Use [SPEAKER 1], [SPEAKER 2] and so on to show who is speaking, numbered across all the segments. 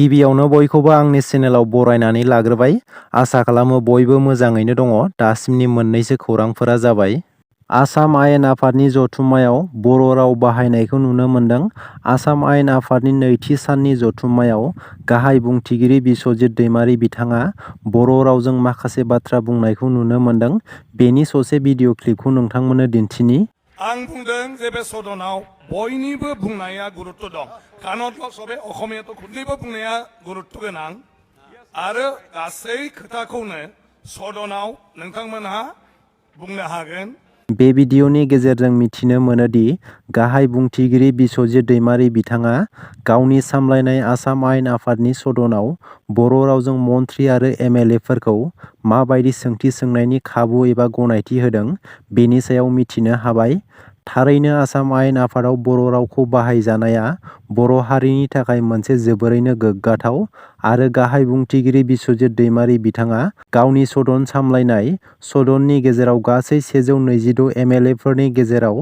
[SPEAKER 1] गिबियावनो बयखौबो आंनि चेनेलाव बरायनानै लाग्रोबाय। आसा खालामो बयबो मोजाङैनो दङ। दासिमनि मोननैसो खौरांफोरा जाबाय। आसाम आयेन आफादनि जथुम्मायाव बर' राव बाहायनायखौ नुनो मोन्दों। आसाम आयेन आफादनि नैथि साननि जथुम्मायाव गाहाय बुंथिगिरि बिस्वजित दैमारि बिथाङा बर' रावजों माखासे बाथ्रा बुंनायखौ नुनो मोन्दों। बेनि ससे भिडिअ क्लिपखौ नोंथांमोननो दिन्थिनि।
[SPEAKER 2] आं बुंदों जे बे सदनाव बयनिबो बुंनाया गुरुत्व दं। कानत सबे अखमियाथ' खुदैबो बुंनाया गुरुत्व गोनां आरो गासै खोथाखौनो सदनाव नोंथांमोनहा बुंनो हागोन।
[SPEAKER 1] बे भिडिअनि गेजेरजों मिथिनो मोनोदि गाहाय बुंथिगिरि बिस्वजित दैमारि बिथाङा गावनि सामलायनाय आसाम आयेन आफादनि सदनाव बर' रावजों मन्थ्रि आरो एमएलएफोरखौ माबायदि सोंथि सोंनायनि खाबु एबा गनायथि होदों बेनि सायाव मिथिनो हाबाय। थारैनो आसाम आयेन आफादाव बर' रावखौ बाहायजानाया बर' हारिनि थाखाय मोनसे जोबोरैनो गोग्गाथाव आरो गाहाय बुंथिगिरि बिस्वजित दैमारि बिथाङा गावनि सदन सामलायनाय सदननि गेजेराव गासै 126 एमएलएफोरनि गेजेराव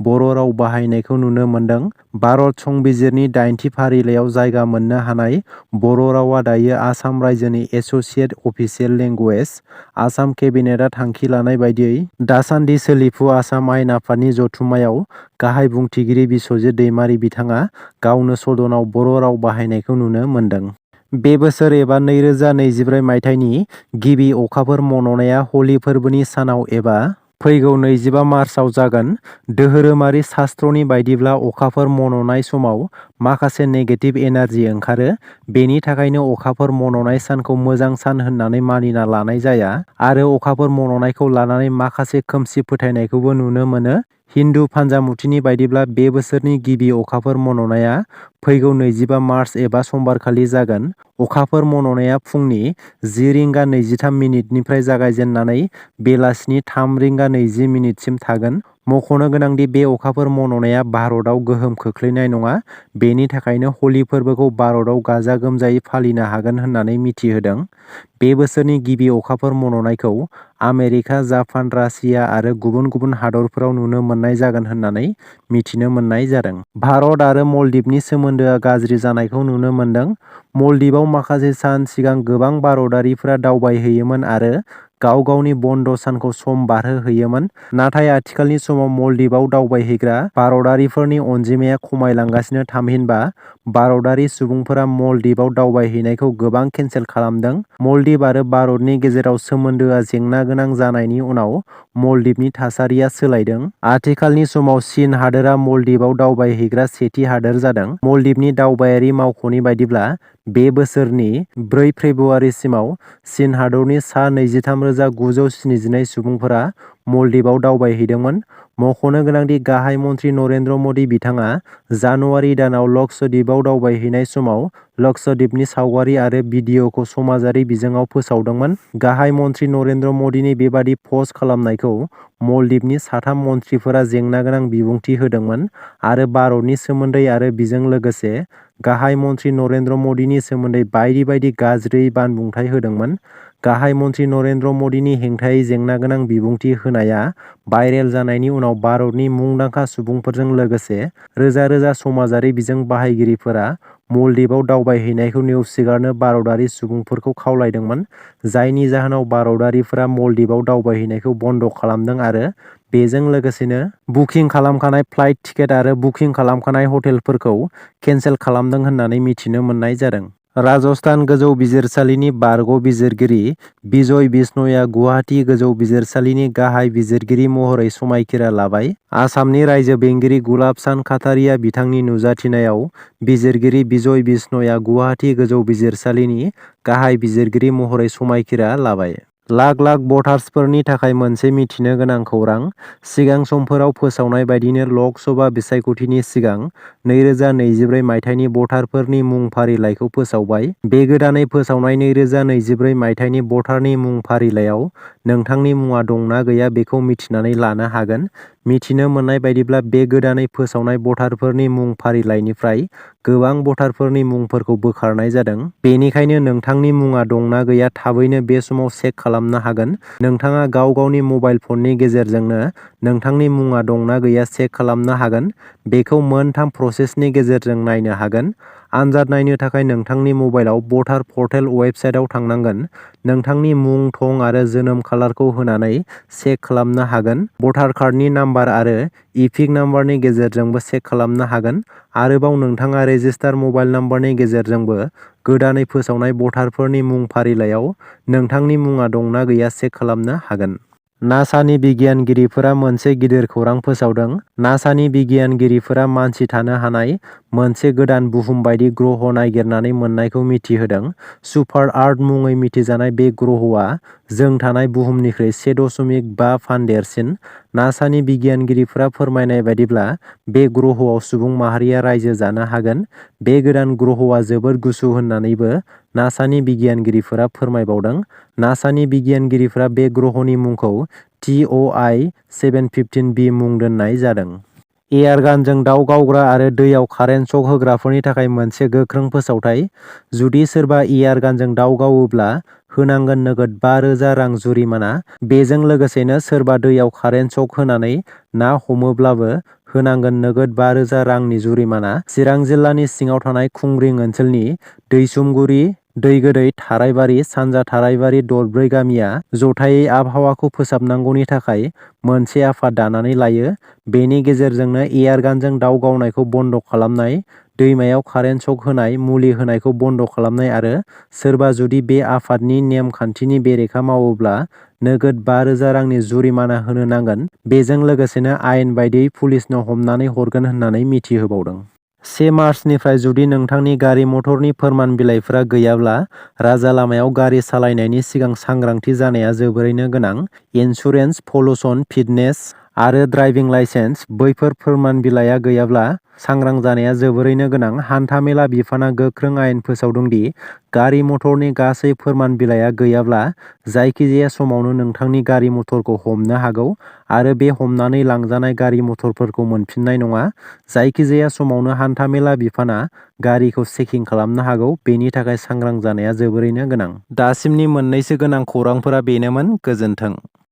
[SPEAKER 1] बर' राव बाहायनायखौ नुनो मोन्दों। भारत संबिजिरनि 8थि फारिलाइयाव जायगा मोननो हानाय बर' रावा दायो आसाम रायजोनि एस'सियेट अफिसियेल लेंगुवेज। आसाम केबिनेटआ थांखि लानाय बायदियै दासान्दि सोलिफु आसाम आयेन आफादनि जथुम्मायाव गाहाय बुंथिगिरि बिस्वजित दैमारि बिथाङा गावनो सदनाव बर' राव बाहायनायखौ नुनो मोन्दों। बे बोसोर एबा 2024 मायथाइनि गिबि अखाफोर मन'नाया हलि फोरबोनि सानाव एबा फैगौ 25 मार्चआव जागोन। धोरोमारि शास्त्रनि बायदिब्ला अखाफोर मन'नाय समाव माखासे नेगेटिभ एनार्जि ओंखारो। बेनि थाखायनो अखाफोर मन'नाय सानखौ मोजां सान होननानै मानिना लानाय जाया आरो अखाफोर मन'नायखौ लानानै माखासे खोमसि फोथायनायखौबो नुनो मोनो। हिन्दु फान्जामुथिनि बायदिब्ला बे बोसोरनि गिबि अखाफोर मन'नाया फैगौ 25 मार्च एबा समबारखालि जागोन। अखाफोर मन'नाया फुंनि 10:23 निफ्राय जागायजेननानै बेलासिनि 3:20 सिम थागोन। मख'नो गोनांदि बे अखाफोर मन'नाया भारतआव गोहोम खोख्लैनाय नङा। बेनि थाखायनो हलि फोरबोखौ भारतआव गाजा गोमजायै फालिनो हागोन होननानै मिथिहोदों। बे बोसोरनि गिबि अखाफोर मन'नायखौ आमेरिका, जापान, रासिया आरो गुबुन गुबुन हादरफोराव नुनो मोननाय जागोन होननानै मिथिनो मोननाय जादों। भारत आरो मलद्वीपनि सोमोन्दोआ गाज्रि जानायखौ नुनो मोन्दों। मलद्वीपआव माखासे सान सिगां गोबां भारतारिफोरा दावबायहैयोमोन आरो गाव गावनि बन्द सानखौ सम बारहोहैयोमोन। नाथाय आथिखालनि समाव मलद्वीपआव दावबायहैग्रा भारतारिफोरनि अनजिमाया खमायलांगासिनो। थामहिनबा भारतारि सुबुंफोरा मलद्वीपआव दावबायहैनायखौ गोबां केन्सेल खालामदों। मलद्वीप आरो भारतनि गेजेराव सोमोन्दोआ जेंना गोनां जानायनि उनाव मलद्वीपनि थासारिया सोलायदों। आथिखालनि समाव चीन हादोरा मलद्वीपआव दावबायहैग्रा सेथि हादोर जादों। मलद्वीपनि दावबायारि मावख'नि बायदिब्ला बे बोसोरनि 4 फेब्रुआरिसिमाव चीन हादरनि सा 23,971 सुबुंफोरा मलद्वीपआव दावबायहैदोंमोन। मख'नो गोनांदि गाहाय मन्थ्रि नरेन्द्र मदि बिथाङा जानुवारि दानाव लक्षद्वीपआव दावबायहैनाय समाव लक्षद्वीपनि सावगारि आरो भिडिअ'खौ समाजारि बिजोङाव फोसावदोंमोन। गाहाय मन्थ्रि नरेन्द्र मदिनि बेबादि पस्ट खालामनायखौ मलद्वीपनि 3 मन्थ्रिफोरा जेंना गोनां बिबुंथि होदोंमोन आरो भारतनि सोमोन्दै आरो बिजों लोगोसे गाहाय मन्थ्रि नरेन्द्र मदिनि सोमोन्दै बायदि बायदि गाज्रि बानबुंथाइ होदोंमोन। गाहाय मन्थ्रि नरेन्द्र मदिनि हेंथायै जेंना गोनां बिबुंथि होनाया भाइरेल जानायनि उनाव भारतनि मुंदांखा सुबुंफोरजों लोगोसे रोजा रोजा समाजारि बिजों बाहायगिरिफोरा मलद्वीपआव दावबायहैनायखौ नेवसिगारनो भारतारि सुबुंफोरखौ खावलायदोंमोन। जायनि जाहोनाव भारतारिफोरा मलद्वीपआव दावबायहैनायखौ बन्द खालामदों आरो बेजों लोगोसेनो बुकिं खालामखानाय फ्लाइट टिकेट आरो बुकिं खालामखानाय हटेलफोरखौ केन्सेल खालामदों होननानै मिथिनो मोननाय जादों। राजस्थान गोजौ बिजिरसालिनि बारग' बिजिरगिरि बिजय बिश्नयआ गुवाहाटी गोजौ बिजिरसालिनि गाहाय बिजिरगिरि महरै समायखिरा लाबाय। आसामनि रायजो बेंगिरि गुलाब चान्द खाटारिया बिथांनि नुजाथिनायाव बिजिरगिरि बिजय बिश्नयआ गुवाहाटी गोजौ बिजिरसालिनि गाहाय बिजिरगिरि महरै समायखिरा लाबाय। लाख लाख भटार्सफोरनि थाखाय मोनसे मिथिनो गोनां खौरां। सिगां समफोराव फोसावनाय बायदिनो लक सभा बिसायख'थिनि सिगां 2024 मायथाइनि भटारफोरनि मुं फारिलाइखौ फोसावबाय। बे गोदानै फोसावनाय 2024 मायथाइनि भटारनि मुं फारिलाइयाव नोंथांनि मुङा दंना गैया बेखौ मिथिनानै लानो हागोन। मिथिनो मोननाय बायदिब्ला बे गोदानै फोसावनाय भटारफोरनि मुं फारिलाइनिफ्राय गोबां भटारफोरनि मुंफोरखौ बोखारनाय जादों। बेनिखायनो नोंथांनि मुङा दंना गैया थाबैनो बे समाव चेक खालामनो हागोन। नोंथाङा गाव गावनि मबाइल फननि गेजेरजोंनो नोंथांनि मुङा दंना गैया चेक खालामनो हागोन। बेखौ मोन 3 प्रसेसनि गेजेरजों नायनो हागोन। आनजाद नायनो थाखाय नोंथांनि मबाइलाव भटार पर्टेल वेबसाइटआव थांनांगोन। नोंथांनि मुं, थं आरो जोनोम खालारखौ होनानै चेक खालामनो हागोन। भटार कार्डनि नाम्बार आरो इपिक नाम्बारनि गेजेरजोंबो चेक खालामनो हागोन। आरोबाव नोंथाङा रेजिस्टार मबाइल नाम्बारनि गेजेरजोंबो गोदानै फोसावनाय भटारफोरनि मुं फारिलाइयाव नोंथांनि मुङा दंना गैया चेक खालामनो हागोन। नासानि बिगियानगिरिफोरा मोनसे गिदिर खौरां फोसावदों। नासानि बिगियानगिरिफोरा मानसि थानो हानाय मोनसे गोदान बुहुम बायदि ग्रह नागिरनानै मोन्नायखौ मिथिहोदों। सुपार आर्थ मुङै मिथिजानाय बे ग्रहआ जों थानाय बुहुमनिख्रुइ 1.5 फान देरसिन। नासानि बिगियानगिरिफोरा फोरमायनाय बायदिब्ला बे ग्रहआव सुबुं माहारिया रायजो जानो हागोन। बे गोदान ग्रहआ जोबोद गुसु होननानैबो नासानि बिगियानगिरिफोरा फोरमायबावदों। नासानि बिगियानगिरिफोरा बे ग्रहनि मुंखौ TOI 715b मुं दोन्नाय जादों। एयारगानजों दाव गावग्रा आरो दैयाव कारेन्ट शक होग्राफोरनि थाखाय मोनसे गोख्रों फोसावथाय। जुदि सोरबा एयारगानजों दाव गावोब्ला होनांगोन नोगोद 5,000 रां जुरिमाना। बेजों लोगोसेनो सोरबा दैयाव कारेन्ट शक होनानै ना हमोब्लाबो होनांगोन नोगोद 5,000 रांनि जुरिमाना। चिरां जिल्लानि सिङाव थानाय खुंग्रिं ओनसोलनि दैसुमगुरि, दैगोदै, थारायबारि, सानजा थारायबारि दरब्रै गामिया जथायै आबहावाखौ फोसाबनांगौनि थाखाय मोनसे आफाद दानानै लायो। बेनि गेजेरजोंनो एयारगानजों दाव गावनायखौ बन्द खालामनाय, दैमायाव कारेन्ट शक होनाय, मुलि होनायखौ बन्द खालामनाय आरो सोरबा जुदि बे आफादनि नेम खान्थिनि बेरेखा मावोब्ला नोगोद 5,000 रांनि जुरिमाना होनो नांगोन। बेजों लोगोसेनो आयेन बायदियै पुलिसनो हमनानै हरगोन होननानै मिथिहोबावदों। 1 मार्चनिफ्राय जुदि नोंथांनि गारि मटरनि फोरमान बिलाइफोरा गैयाब्ला राजा लामायाव गारि सालायनायनि सिगां सांग्रांथि जानाया जोबोरैनो गोनां। इन्सुरेन्स, पल्युसन, फिटनेस आरो ड्राइभिं लाइसेन्स बैफोर फोरमान बिलाइया गैयाब्ला सांग्रां जानाया जोबोरैनो गोनां। हान्थामेला बिफाना गोख्रों आयेन फोसावदों दि गारि मटरनि गासै फोरमान बिलाइया गैयाब्ला जायखिजाया समावनो नोंथांनि गारि मटरखौ हमनो हागौ आरो बे हमनानै लांजानाय गारि मटरफोरखौ मोनफिननाय नङा। जायखिजाया समावनो हान्थामेला बिफाना गारिखौ चेकिं खालामनो हागौ। बेनि थाखाय सांग्रां जानाया जोबोरैनो गोनां। दासिमनि मोननैसो गोनां खौरांफोरा बेनोमोन। गोजोन्थों।